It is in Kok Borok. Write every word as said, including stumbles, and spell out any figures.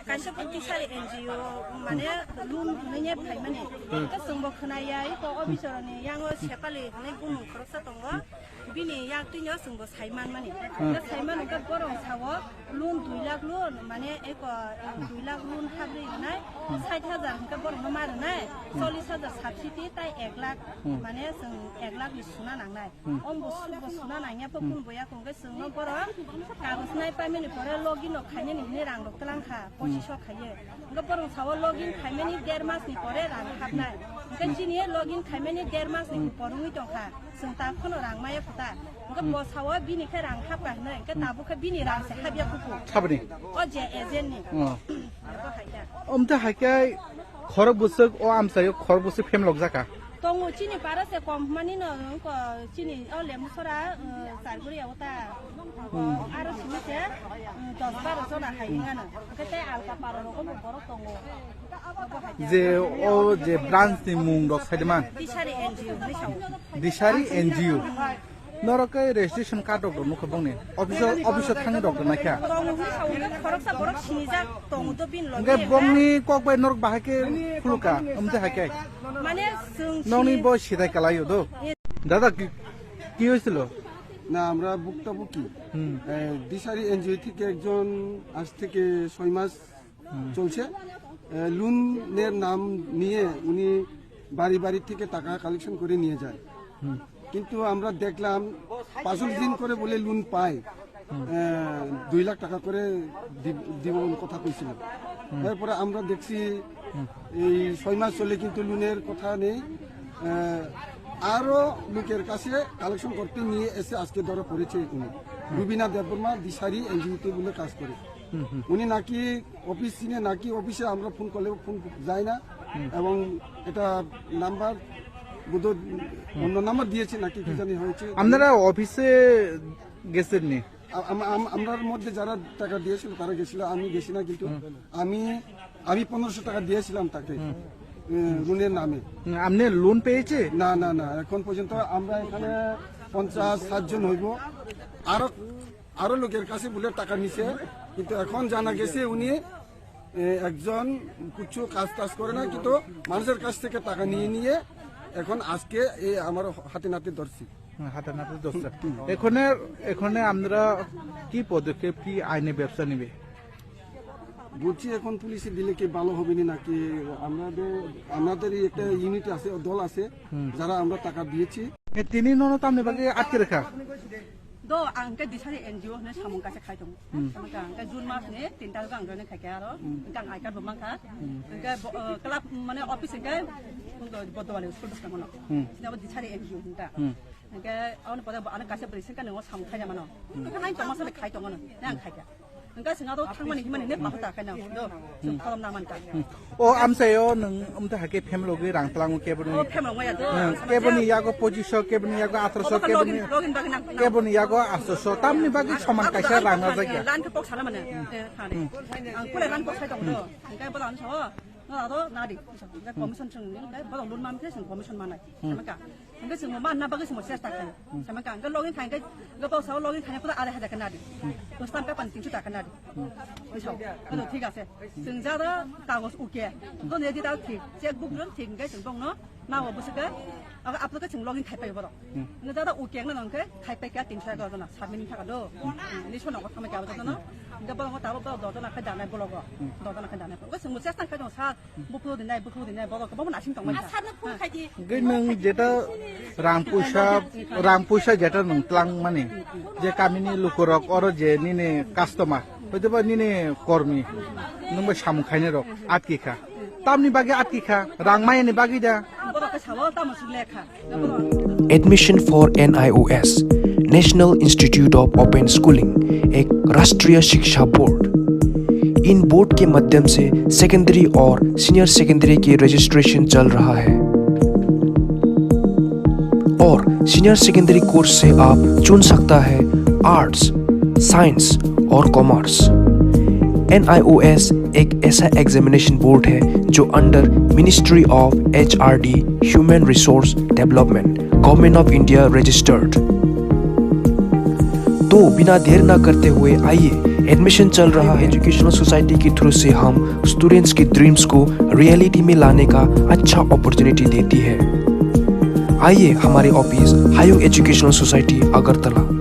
Kaisa bo tisari N G O mane loan hwnwi phaimani. Hwnkhe chwngbo khwnaya, iko officer ni yango Sepali hwnwi bumung khoroksa tongo. Bini yak twino chwngbo sai manmani. Hwnkhe sai mano hwnkhe borok sao loan dui lakh loan mane iko dui lakh loan habri rwnai, sait hajar hwnkhe borokno ma rwnai, chollish hajar subsidy tai ek lakh mane chwng ek lakh ni suna nangnai. Om bo suk bo suna nangya pho kun boya kung khe chwngno borok kagoj nai paimani pore login no khainani hwnwi rang rok twlang kha, pochiso khaiye. Hwnkhe borok sao login khaimani der mas ni pore rang hapnai. Hwnkhe chini login khaimani der mas ni por wngwi tong kha. Chwng ta phano rang maya kho ta. Hwnkhe bo sao bini khe rang hap kha hwnwi, hwnkhe tabuk khe bini rang se hap ya kuku. Sabni? O je agent ni. Oh. Abo hai ya. Omte hai khe khorok bwswk o amchaio khorok bwswk phem lok jaka. Tongo chini para se kom hwnmani no, wngkha chini o Lembu sora, uh, Charguri ya uta. Aro simi se, uh, dos baro jona hai wngano. Hwnkhe tei alka para rogo bo borok tongo. Je o je branch ni mung rok saide man. Disari N G O ni sao. Disari N G O. Norok khe registration card rok nukha bongni. Office o, office o thangwi rok naikha. Tongo hwnwi sao, hwnkhe khoroksa borok sinijak tongo do bini loge. Hwnkhe bongni kok bai norok bahai khe khuluka, omte hai khe. Mane chwng Nokni sini bo sidai kalaio do. Dada ki, ki hoyesilo? না, আমরা ভুক্তভোগী। হুম। এ, দিশারি এনজিও থেকে একজন আজ থেকে ছয় মাস হুম। চলছে। এ, লোনের নাম নিয়ে উনি বাড়ি বাড়ি থেকে টাকা কালেকশন করে নিয়ে যায়। হুম। কিন্তু আমরা দেখলাম পাঁচচল্লিশ দিন করে বলে লোন পায়। হুম। এ, দুই লাখ টাকা করে দিব, দিব বলে কথা কইছিল। হুম। এরপরে আমরা দেখছি হুম। এই ছয় মাস চলে কিন্তু লোনের কথা নেই। এ, আরো লোকের কাছে কালেকশন করতে নিয়ে এসে আজকে ধরা পড়েছে উনি। হুম। রুবিনা দেববর্মা দিশারি এনজিওতে বলে কাজ করে। হুম, হুম। উনি নাকি অফিস চিনে, নাকি অফিসে আমরা ফোন করলেও ফোন যায় না। হুম। এবং এটা নাম্বার বোধহয় হুম। অন্য নাম্বার দিয়েছে নাকি কি হুম। জানি হয়েছে। আপনারা অফিসে গেছেন নি? আ-, আম-, আম-, আমরার মধ্যে যারা টাকা দিয়েছিল তারা গেছিল, আমি গেছি না, কিন্তু হুম। আমি, আমি পনেরোশো টাকা দিয়েছিলাম তাকে, হুম। এ, লোনের নামে। হুম, আপনি লোন পেয়েছে? না, না, না, এখন পর্যন্ত আমরা এখানে পঞ্চাশ ষাট জন হইব। আরো, আরো লোকের কাছে বলে টাকা নিছে, কিন্তু এখন জানা গেছে উনি, এ, একজন কিছু কাজ টাজ করে না, কিন্তু মানুষের কাছ থেকে টাকা নিয়ে নিয়ে এখন আজকে এই আমার হাতে নাতে ধরছি। হুম, হাতে নাতে ধরছে। এখানে, এখানে আপনারা কি পদক্ষেপ, কি আইনি ব্যবস্থা নেবে? বলছি, এখন পুলিশে দিলে কি ভালো হবে নি নাকি? আমাদের, আমাদেরই একটা ইউনিট আছে, দল আছে, হুম। যারা আমরা টাকা দিয়েছি। এ, তিনি নন তো আপনি বাকি আটকে রাখা? Do, ang khe Disari N G O hwnwi samung kaisa khai tongo. Hmm. Samung kha, ang khe June mas ni tin tarikh ang join khai kha aro. Hmm. Hwnkhe ang I card bo mankha. Hmm. Hwnkhe bo, uh, club, mane office hwnkhe, hwnkhe Bodowali school bwskango no. Hmm. Sini abo Disari N G O hwnkha. Hmm. Hwnkhe aboni pore bo ano kaisa bwrwi sengkha nwngo samung khai mano. Hmm. Hwnkhe hai tongma sale khai tongo no. Ne ang khai kha. Hwnkhe chwng aro thangmani himani ne pakhata khai no. Do, chwng Hmm. kholom na mankha. Hmm. O amchaio nwng amtwi hai khe family rogwi rang twlango keboni. O family rogwi ya do. Hmm, keboni yago pochiso, keboni yago athroso, keboni, keboni yago athroso. Tamni bagwi soman kaisa rang rajak ya. Lan khe kok sana mane. Eh, thani. Ang pura lan kok sai tong do. Hwnkhe bola ang sao. No ado nadi. Hwnkhe commission chwng ni, hwnkhe bola loan mam khe chwng commission manai. Hmm. Sama ka. Hwnkhe chwng ma na bagwi chwng chesta khai. Sama ka. Hwnkhe login khai hwnkhe, hwnkhe bola sao login khai pura arai hajar khe nadi. Bwstan khe pan tinso taka nadi. Oiso, ano thik ase. Chwng jara kagoj uke. Dono edi ta thik. Check book rok thik hwnkhe chwng bongno nao bwswk khe. Abo apno khe chwng login khai pai borok. Hwnkhe jara uke wngna hwnkhe khai pai kha tinso egaroh jona. Submit thaka do. Ni sono ko thamai kha abo jotono. Hwnkhe borok tabo borok doh jona khai danai bologo. Doh jona khai danai. Hwnkhe chwng bo chesta khai tong sir. Buphuru dinai, buphuru dinai, borok kwbangma nasing tongmani. Asarno phone khai di. Hwnkhe nwng jeta rang puisa, rang puisa jeta nwng twlang mani, je kamini lukurok oro je nini customer, hoitoba nini kormi, nwng bai samung khainai rok atki kha. Tamni bagwi atki kha, rang mayani bagwi da. Borok khe sao tamo suk lekha. Admission for N I O S, National Institute of Open Schooling, ek Rashtriya Shiksha Board. इन बोर्ड के माध्यम से सेकेंडरी और senior secondary के रजिस्ट्रेशन चल रहा है और senior secondary course से आप चुन सकता है आर्ट्स, साइंस और कॉमर्स। एन आई ओ एस एक ऐसा एग्जामिनेशन बोर्ड है जो under ministry of H R D, human resource development, government of India registered. तो तो बिना देर ना करते हुए आइए, एडमिशन चल रहा है। एजुकेशनल सोसाइटी के थ्रू से हम स्टूडेंट्स के ड्रीम्स को रियलिटी में लाने का अच्छा अपॉर्चुनिटी देती है। आइए हमारे ऑफिस हायुंग एजुकेशनल सोसाइटी अगरतला।